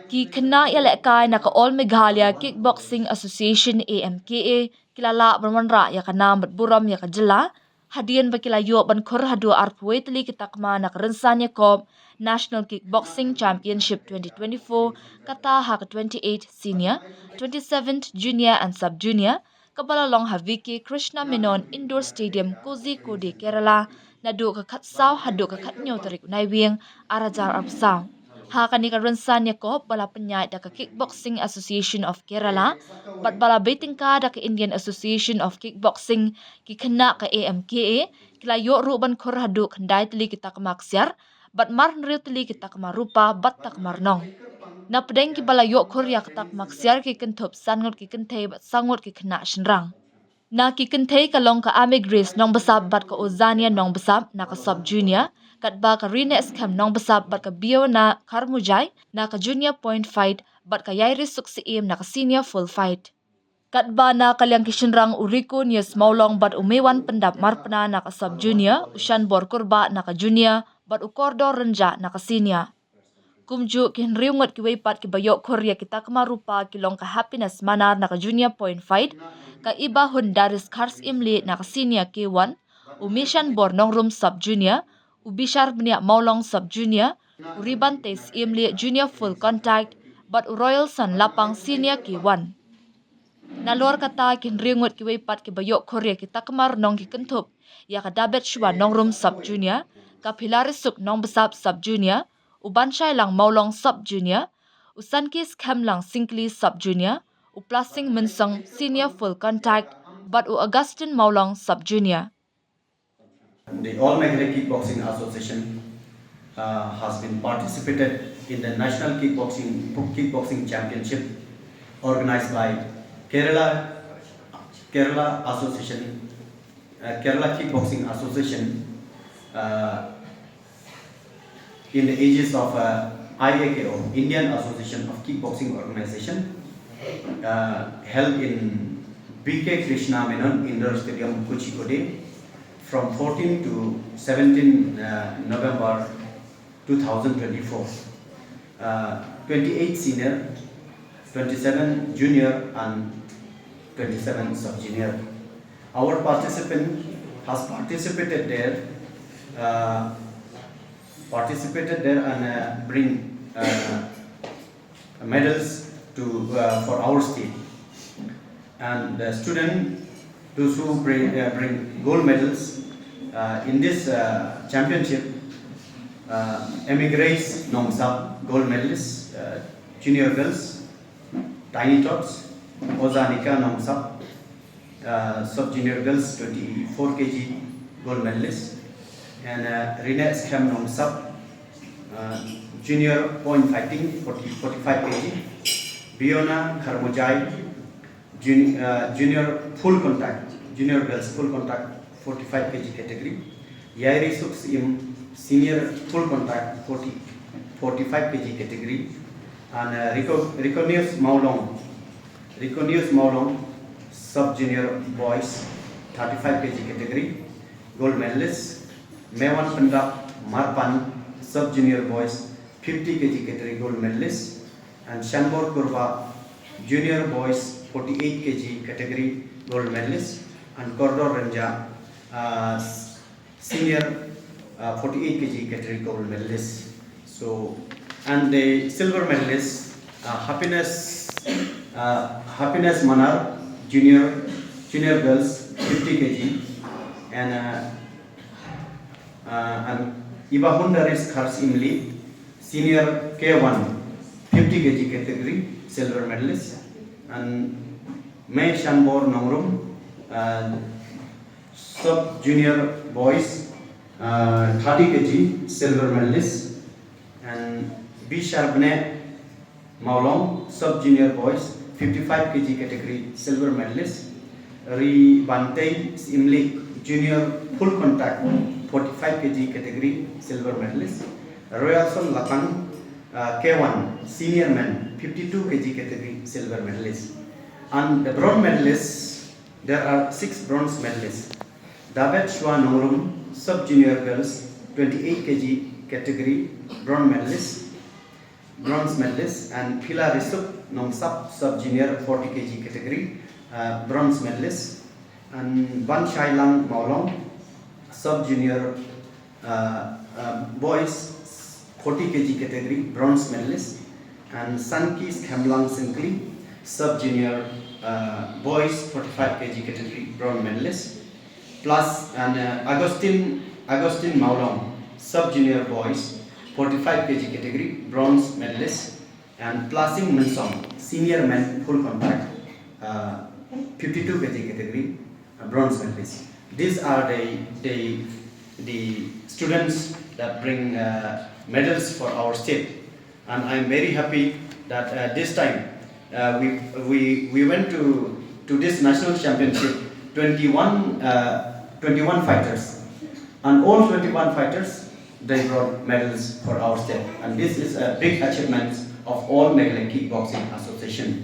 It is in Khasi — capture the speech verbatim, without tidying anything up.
Ki khynnah ïalehkai na ka All Meghalaya Kickboxing Association, A M K A, ki la lah ban wanrah ïa ka nam bad burom ïa ka jylla hadien ba ki la ïoh ban khur haduh arphew tylli ki takma na ka rynsan ïakop National Kickboxing Championship twenty twenty-four, kata ha ka twenty-eight senior, twenty-seven junior and sub junior, kaba la long ha V K Krishna Menon Indoor Stadium, Kozhikode, Kerala, naduh ka khatsaw haduh ka khathynñiew tarik u Naiwieng, ar hajar arphew saw. Ha kane ka rynsan ïakop ba la pynïaid da ka Kickboxing Association of Kerala bad ba la bei tyngka da ka Indian Association of Kickboxing, ki khynnah ka A M K A ki la ïoh ruh ban khur haduh khyndai tylli ki takma ksiar bad mar hynriew tylli ki takma rupa bad takma rnong. Na pdeng kiba la ïoh khur ïa ka takma ksiar ki kynthup san ngut ki kynthei bad saw ngut ki khynnah shynrang. Na ki kynthei ka long ka Ame Grace Nongbsap bad ka Ozania Nongbsap na ka sub junior, katba ka Rine Skhem Nongbsap bad ka Biona Kharmujai na ka junior point fight bad ka Yairi Suksiem na ka senior full fight. Katba na ka liang ki shynrang, u Riko Nias Mawlong bad u Mewan Pyndap Marpna na ka sub junior, u Shanbor Kurbah na ka junior bad u Kordor Rynjah na ka senior. Kumjuh ki hynriew ngut kiwei pat kiba ïoh khur ïa ki takma rupa ki long ka Happiness Manar na ka junior point fight, ka Ibahun Daris Kharsiemlieh na ka senior K one, u Mishan Bor Nongrum sub junior, u Bishar Bniah Mawlong sub junior, u Ribante Siemlieh junior full contact bad u Royalson Lapang senior K one. Nalor kata ki hynriew ngut kiwei pat kiba ïoh khur ïa ki takma rnong ki kynthup ïa ka Dabet Shwa Nongrum sub junior, ka Philarisuk Nongbsap sub junior, u Banshai Lang Mawlong sub junior, u Sankis Khemlang Singkli sub junior, u Plasing Mynsong senior full contact bad u Augustine Mawlong sub junior. The All Meghalaya Kickboxing Association uh, has been participated in the National Kickboxing Kickboxing Championship organized by Kerala Kerala Association, uh, Kerala Kickboxing Association, uh, in the aegis of uh, I A K O, Indian Association of Kickboxing Organization, uh, held in B K Krishna Menon Indoor Stadium, Kozhikode, from fourteen to seventeen uh, November two thousand twenty-four. Uh, twenty-eight senior, twenty-seven junior, and twenty-seven sub-junior. Our participant has participated there, uh, participated there and uh, bring uh, medals to uh, for our state. And the student, those who bring, uh, bring gold medals uh, in this uh, championship, uh, Emigrace Nongsap, gold medalist, uh, junior girls, Tiny Tots, Ozanika Nongsap, uh, sub junior girls, twenty-four K G gold medalist, and uh, Rina Skhem Nongsap, uh, junior point fighting, forty, forty-five K G, Biona Kharmujai, jun, uh, junior full contact, junior girls full contact, forty-five K G category, Yairi Suksim, senior full contact, forty, forty-five K G category, and uh, Rico, Riconius Maulong, Riconius Maulong, sub junior boys, thirty-five K G category, gold medalist, Mewan Pendap Marpan, sub junior boys, fifty K G category, gold medalist, and Shanbor Kurba, junior boys, forty-eight K G category, gold medalist, and Kordor Ranja, uh, senior uh, forty-eight K G category gold medalist. So, and the silver medalist, uh, Happiness, uh, Happiness Manar, junior, junior girls, fifty K G, and uh, uh, and Ibahundaris Khars Imli, senior K one, fifty K G category, silver medalist, and May Shanbor Nongrum, uh, sub junior boys, uh, thirty K G silver medalist, and B Sharbne Maulong, sub junior boys, fifty-five K G category silver medalist, Ri Bantei Simlik, junior full contact, forty-five K G category silver medalist, Royalson Lakang, uh, K one senior men, fifty-two K G category silver medalist, and the bronze medalist. There are six bronze medalists. David Shwa Nongrum, sub junior girls, twenty-eight K G category, bronze medalist. bronze medalist, and Phila Risup Nongsap, sub junior forty K G category, uh, bronze medalist, and Banshailang Maulong, sub junior uh, uh, boys forty K G category, bronze medalist, and Sankis Khemlang Syngkli, sub junior uh, boys forty-five K G category, bronze medalist, plus and uh, Augustine Augustine Maulong, sub junior boys forty-five K G category, bronze medalist, and Plasing Mynsong, senior men full contact, uh, fifty-two K G category, uh, bronze medalist. These are the, the, the students that bring uh, medals for our state. And I'm very happy that uh, this time uh, we, we, we went to, to this national championship, twenty-one, uh, twenty-one fighters. And all twenty-one fighters, they brought medals for our state. And this is a big achievement of all Meghalaya Kickboxing Association.